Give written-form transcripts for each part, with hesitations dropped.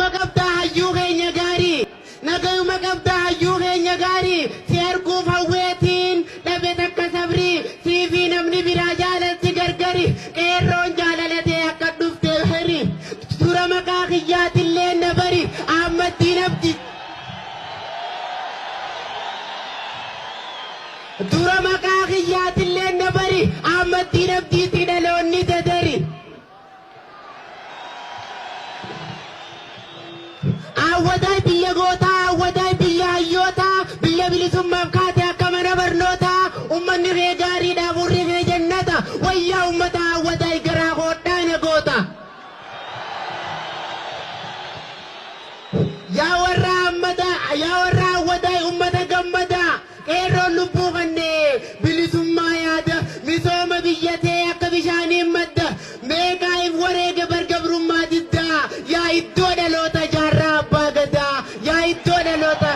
Nagayuma qabdaa hayyuu keenya gaarii. Nagayuma qabdaa hayyuu keenya gaarii. Si arguuf hawweetiin dhabe takka sabrii. Siifii namni biraa jaalalti gargari. Qeerroon jaalalatee akka dhuftee heri. Dura maqaa kiyyaatillee na bari. Ahmaddiin Abdi. Dura maqaa kiyyaatillee na bari. Ahmaddiin Abdiitii dhaloonni dadari. Awwadaay biyya gootaa, awwadaay biyya hayyootaa, biyya bilisummaaf kaate akka mana barnootaa, ummanni kee gaariidha, hafuurri kee jannata, wayyaa ummata awwadaay garaa koodhaa na goota. Yaa warra ammadaa, yaa warra awwadaay ummata gammadaa, qeerroon lubbuu kannee bilisummaa yaada, misooma biyya tee akka bishaaniin madda, meeqaa if wareege bar gabrummaa diddaa, yaa iddoo dhaloota jaarraa abbaa gadaa, yaa iddoo dhaloota.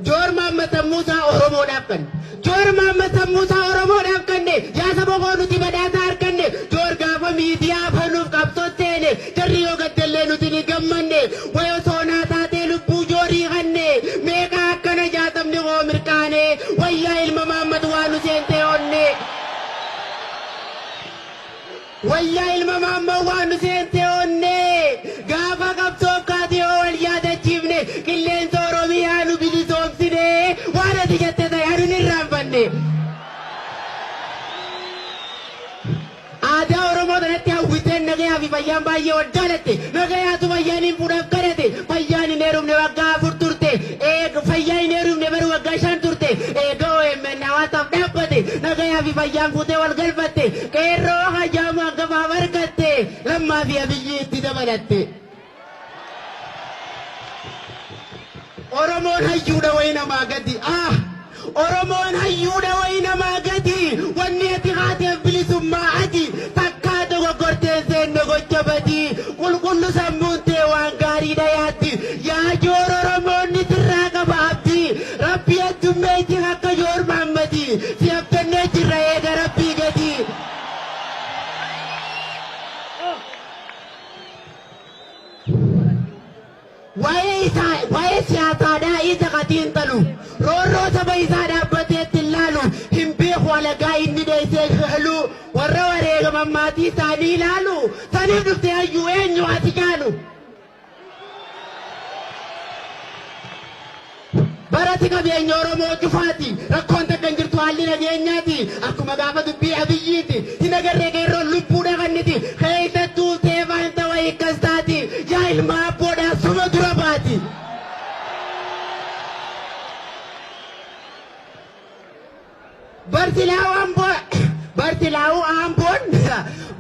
Joor Mahammad sammuu isaa Oromoodhaaf kanne. Joor Mahammad sammuu isaa Oromoodhaaf kanne. Yaa saba koo nuti badhaasa arganne. Joor gaafa miidiyaa fanuuf qabsoo seene. Jarri yoo gaddellee nuti ni gammanne. Way osoo naa taatee lubbuu joorii kanne. Meeqa akkana jaatamni koo mirqaane. Wayyaa ilma Mahammad waa nu seentee onne. Wayyaa ilma Maammoo waan nu seente onnee gaafa qabsoof kaate yoo wal yaadachiifne qilleensa Oromiyaa nu bilisoomsine waan ati jette ta'e anu hin irraanfanne. Aadaa Oromoo tanatti hawwiteen nagayaa fi fayyaan baay'ee wal jaalatte nagayaatu fayyaan hin fuudhaaf kadhate fayyaan hin heerumne waggaa 4 turte eeg fayyaa hin heerumne bar waggaa 5 turte eega OMN hawaasaaf dhaabbate nagayaa fi fayyaan fuutee wal galfatte Qeerroo hajaamu hangafaaf argatte Lammaa fi Abiyyii itti dabalatte. Oromoon hayyuudha wayi namaa gadi ah Oromoon hayyuudha wayi namaa gadi wanni ati kaateef bilisummaa ati takkaa dogoggorteen seenne gocha badii qulqullu sammuun tee waan gaariidha yaaddi yaa joor Oromoonni sirraa qaba abdii Rabbi heddummeessi akka joor Mahammadii Si abdannee jirra eega Rabbii gadii. Waa'ee isaa waa'ee siyaasaadhaa isa ka xiinxalu roorroo saba isaa dhaabbatee itti hin laalu hin beeku alagaa inni dheessee helu warra wareegaman maatii isaanii ilaalu saniif dhufte hayyuu eenyu ati caalu. Barati qabeenya Oromoo cufaati. Rakkoon takka hin jirtu haalli nageenyaati. Akkuma gaafa dubbii Abiyyiiti. Hin agarree qeerroon lubbuudha kanniti. Keessattuu teefaan tawa hiikkas taati. Yaa ilma abboodhaa suma dura baati. Barsilaa'uu Amboo Barsilaa'uu Amboon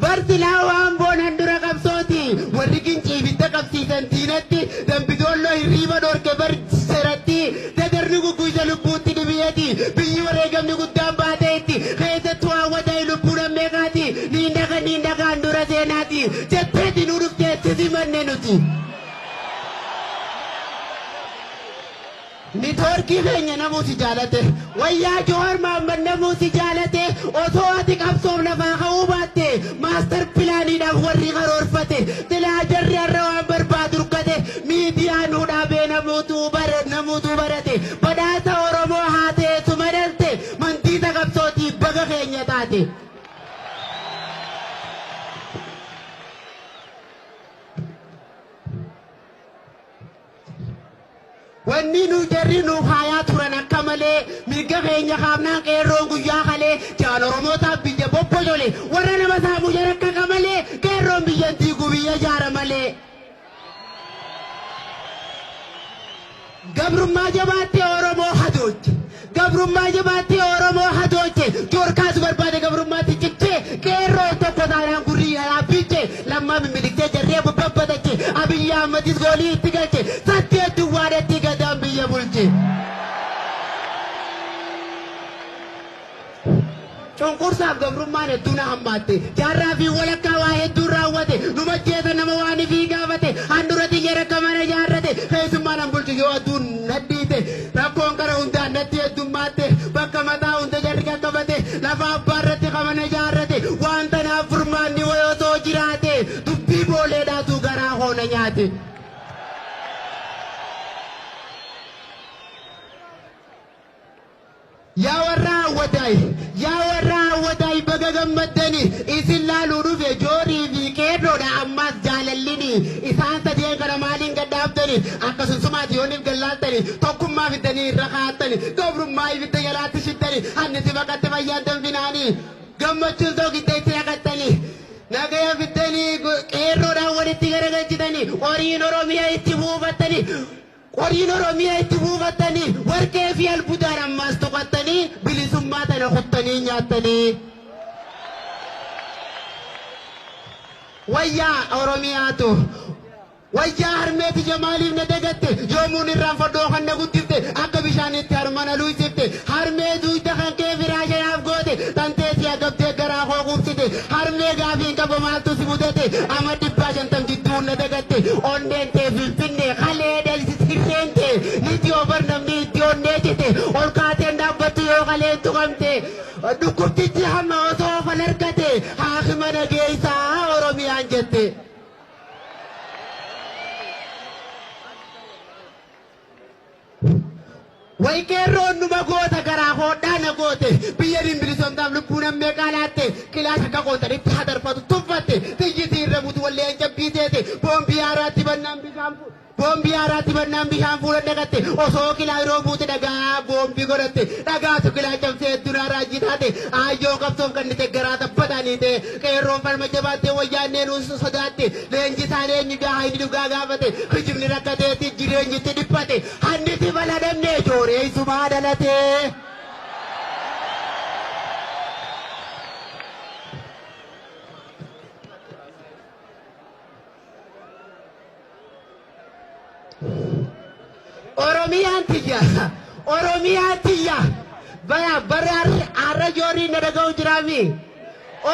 Barsilaa'uu Amboon handura qabsooti warri gincii ibidda qabsiisan diinatti Dambidoolloo hirriiba dhorke bar seratti dadarni gugguisa lubbuutti dhibiyeti biyyi wareegamni guddaan baatee itti keessattuu hawwata'i lubbuu nammeeqaati niin dhaga niin dhaga handura seenaati jetteeti nu dhuftee itti simanne nuti. Nitoorkii keenya namuu si jaalate. Wayyaa Johaar Mahaammad namuu si jaalate. Osoo ati qabsoof lafaa ka'uu baatte maastar pilaaniidhaaf warri karoorfate. Silaa jarri har'a waan barbaadu rkate. Miidiyaa nuu dhaabee namuutuu bara namuutuu barate. Badhaasa Oromoo haa teessuma dhalte. Mandiisa qabsootii baga keenya taate. Wanni nu jarri nu kaayaa turan akka malee mirga keenya kaafnaan qeerroon guyyaa kalee jaal Oromootaaf biyya bobbojole warra nama saamu jara akka qamalee qeerroon biyya hin diigu biyya jaara malee. Gabrummaa jabaattee Oromoo hadooche. Gabrummaa jabaattee Oromoo hadooche. Joorkaasu barbaade gabrummaatti cichee qeerroon tokko taanaan gurrii dhaabbiche lammaa mimmilikchee jarree babbatache Abiyyi Ahmadis goolii itti galche 8 duwwaadhatti gadaan biyya bulche. Cunqursaaf gabrummaan hedduu na hammaatte. Jaarraa fi walakkaa waa hedduun raawwate. Numa ajjeesa nama waan ifii gaafate. Handura tiyya rakka mana jaarrate. Keessummaa nan bulchu yoo aduun nadhiite. Rakkoon kara hundaan natti heddummaatte. Bakka mataa hunda jarri qaqqabate. Lafa abbaa irratti ka mana jaarrate. Waan tanaaf furmaanni. taate. Yaa warra hawwataay, yaa warra hawwataay, baga gammaddani. Isin laaluu dhufe joorii fi qeerroodha ammaas jaalallini. Isaan sadeen kana maaliin gadhaaftani? Akka sunsumaati yooniif gallaaltani, tokkummaa fiddanii irra kaa'attani, gabrummaa ibidda jalaatti shittani, hanniti baqatte fayyaan danfinaani. Gammachuun soogidda itti naqattani. Nagaya fiddanii qeerroodhaan walitti garagalchitani, qoriin Oromiyaa itti buufattani. Qoriin Oromiyaa itti buufattanii, warqee fi albuudaan ammaas tuqattanii, bilisummaa tana kuttanii nyaattanii. Wayyaa Oromiyaatu, wayyaa harmeeti jamaaliif na dagatte? Yoomuun irraanfadhoo kan na guddifte, akka bishaanitti harma na luysifte. Harmee, duuyda kan kee firaasha naaf goote, tanteesii agabdee garaa koo quubsite. Harmee, gaafiin qaba, maaltu si mudate? Ama 150 jidduun na dagatte. Onneen tee Finfinnee kalee dhalsi sirreen tee niti obar namni itti onnee cite ol kaateen dhaabbattu yoo kaleen tuqamte. Dhukkubtichi hamma osoo fal argate haakima nageessaa Oromiyaan jette. Way qeerroon numa goota, garaa hodhaa na goote. Biyya bilisomtaaf lubbuu nammee qaalaatte, kilaas akka qootanitti hadarfatu tuffatte, xiyyitii irra butu walleen cabbii teete, boombii haaraatti bannaan bishaan boombii haaraatti bannaan bishaan fuula dhaqatte. Osoo kilaa yeroo buute dhagaa boombii godhatte, dhagaatu kilaa cabsee hedduu raajii taate. Aayyoo qabsoof kannite garaa tabbataanii ta'e. Qeerroon falma jabaattee wayyaannee nuus sodaatte. Leenjisaan eenyu jaha inni dhugaa gaafate, kijibni rakkateeti jireenyitti dhiphate, hanniti baladhamne jooree isumaa dhalate. Oromiyaan tiyya, Oromiyaan tiyya, bara bara har'a joorii na dhaga'u jiraami.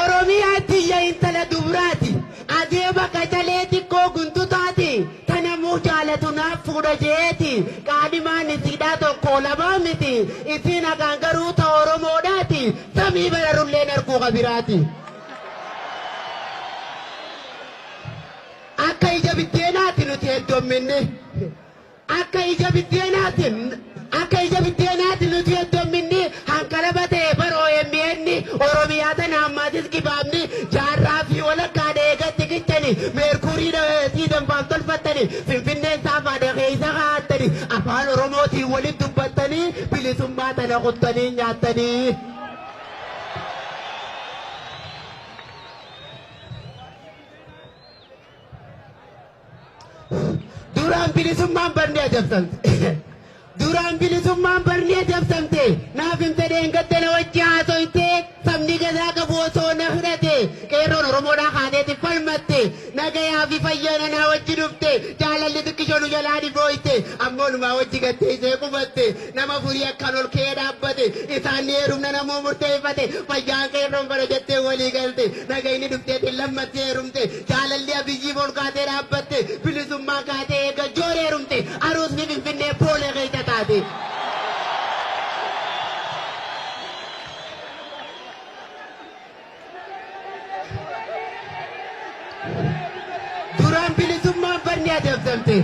Oromiyaan tiyya intala dubraati. Adeema qacalee xiqqoo guntutaati. Tanamuu jaalatu naaf fuudha jeeti. Qaadhimaan isiidhaa tokko lamaa miti. Isiin haqaan garuu ta Oromoodhaati. Samii bararulleen arguu qabiraati. Akka ija biddeenaati nuti heddomminne. Akka ija biddeenaati, akka ija biddeenaati nuti heddomminni. Hankalaba ta'e bar OMN Oromiyaa tana ammaatis kibaabni jaarraa fi walakkaa dheegatti kichani, meerkurii danfaaf tolfattani, Finfinneen saafaadha keessa kaa'attani, afaan Oromootiin walitti dubbattanii, bilisummaa tana kuttanii nyaattanii. Duraan bilisummaan barnee adabsamte. Duraan bilisummaan barnee adabsamte. Naaf himte dheengadda na wajji haasoyte, sabni gadaa qabu osoo na fudhate. Qeerroon Oromoodhaa kaateeti falmatte. Nagayaa fi fayyana naa wajji dhufte. Jaalalli xiqqishoo nu jalaa dhibooyte. Ammoo numaa wajji gattee ishee qubatte. Nama furii akkaan ol ka'ee dhaabbate. Isaan ni heerumna namuu murteeffate. Fayyaan qeerroon bara jettee walii galte. Nagayni dhufteetiin lammatti heerumte. Jaalalli Abiyyiif ol kaatee dhaabbatte. Bilisummaa kaatee eega joor heerumte. Aruusni Finfinnee boolee keessa taate. Duraan bilisummaan barni adabsamte.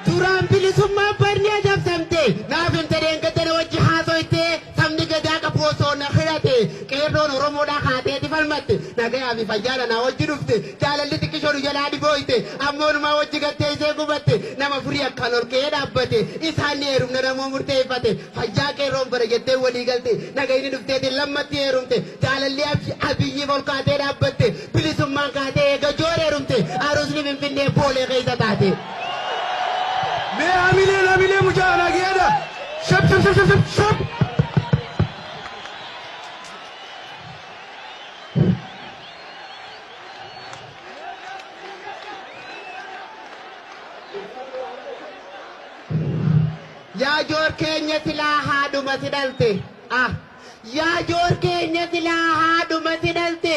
Duraan bilisummaan barni adabsamte. Naaf himte dheengadda na wajji haasoyte, sabni gadaa qabu osoo na hidhate. Qeerroon Oromoodhaa kaateeti falmatte. Nagayaa fi fayyaadha naa wajji dhufte. Jaalalli xiqqishoo nu jalaa dhibooyte. Ammoo numaa wajji gattee ishee gubatte. Nama furii akkaan ol ka'ee dhaabbate. Isaan ni heerumna namuu murteeffate. Fayyaa qeerroon bara jettee walii galte. Nagayni dhufteetiin lammatti heerumte. Jaalalli Abiyyiif ol kaatee dhaabbatte. Bilisummaan kaatee eega joor heerumte. Aruusni Finfinnee boolee keessa taate. Mee hamileen, hamilee mucaa nageedha. Shab shab shab shab shab. Yaa joor keenya silaa haadhuma si dhalte. Ah. Yaa joor keenya silaa haadhuma si dhalte.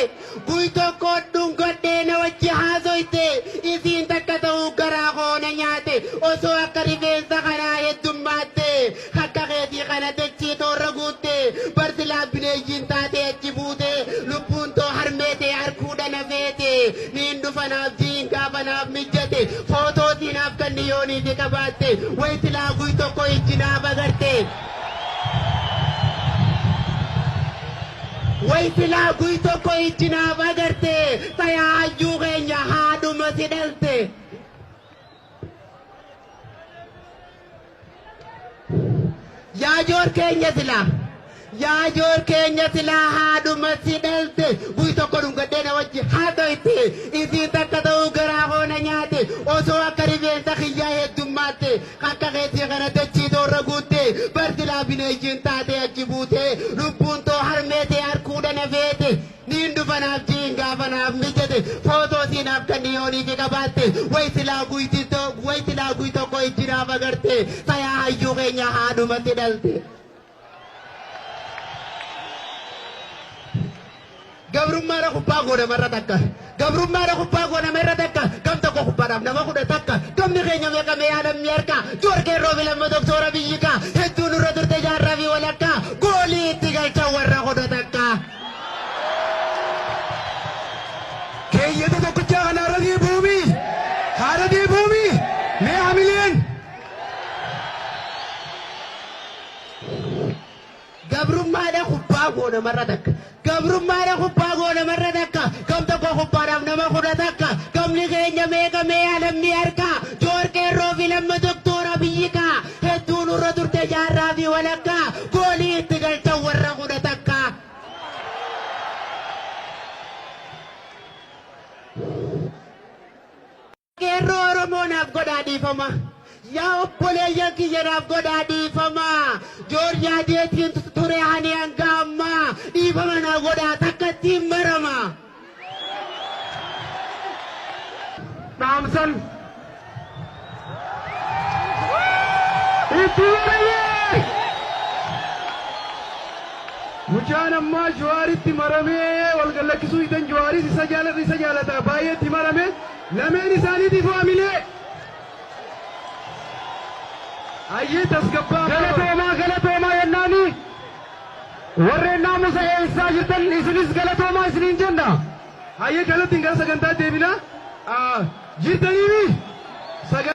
Guy tokko dhungadhee na wajji haasoyte. Isiin takka ta'uu garaa koona nyaate. Osoo akka rifeensa kanaa heddummaatte. Akka keetii kana dachii toorra guutte. Bar silaa bineeyyiin taate achi buute. Lubbuun too harmee ta'e harkuudha na feete. Niin dhufa naaf jiin gaafa naaf mijjate. qabaatte, footoo siinaaf kanni yooniifi qabaatte, wayitilaa guy tokko ijjinaaf agarte. Wayitilaa guy tokko ijjinaaf agarte, tayaa hayyuu keenya haadhuma si dhalte. Yaa joor keenya silaa. Yaa joor keenya silaa haadhuma si dhalte, guy tokko dhungadhee na wajji haa toyte, isiin takka ta'uu garaa koona nyaate, osoo akka rifeensa kiyyaa heddummaatte, akka keetii kana dachii toorra guutte, bar silaa bineeyyiin taatee achi buute, lubbuun too harmeetee harkuudha na feete, niin dhufa naaf jiin gaafa naaf mijate, footoo siinaaf kan yooniifi qabaatte, way silaa guy tokko ijji naaf agarte, tayaa hayyuu keenya haadhumatti dhalte. Gabrummaadha kubbaa goona marra takka. Gabrummaadha kubbaa goona marra takka. Gam tokko kubbaadhaaf nama 11. Gamni keenya meeqa mee alamni harka. Joor qeerroo fi lamma doktora biyyi ka. Hedduu nurra turte jaarraa fi walakkaa. Goolii itti galchan warra 11. Keeyyata tokkichaa kana irra deebi'uumi. Haara deebi'uumi. Mee hamileen. Gabrummaadha kubbaa goona marra takka. Gabrummaadha kubbaa goona marra takka. Gam tokko kubbaadhaaf nama 11. Gamni keenya meeqa mee alamni harka. Joor qeerroo fi lamma doktora biyyi ka. Hedduu nurra turte jaarraa fi walakkaa. Goolii itti galchan warra 11. Qeerroo Oromoo naaf godhaa dhiifama. Yaa obboleeyyan kiyya naaf godhaa dhiifama. Joor yaadeetiin ture ani hanga ammaa. Dhiifama naa godhaa takka ittiin marama. Dhaamsan. Itti maramee! Mucaan ammaa Jawaaritti maramee wal gallakkisuu hitan, Jawaaris isa jaalata, isa jaalata, baay'ee itti marame, lameen isaaniitiif waamilee. Ayyee, tasgabbaa. Galatoomaa, galatoomaa jennaani, warreen naamusa eegsisaa jirtan isinis galatoomaa isiniin jenna. Hayyee, kallattiin gara sagantaa deebina. Jirtaniimi? Sagantaa.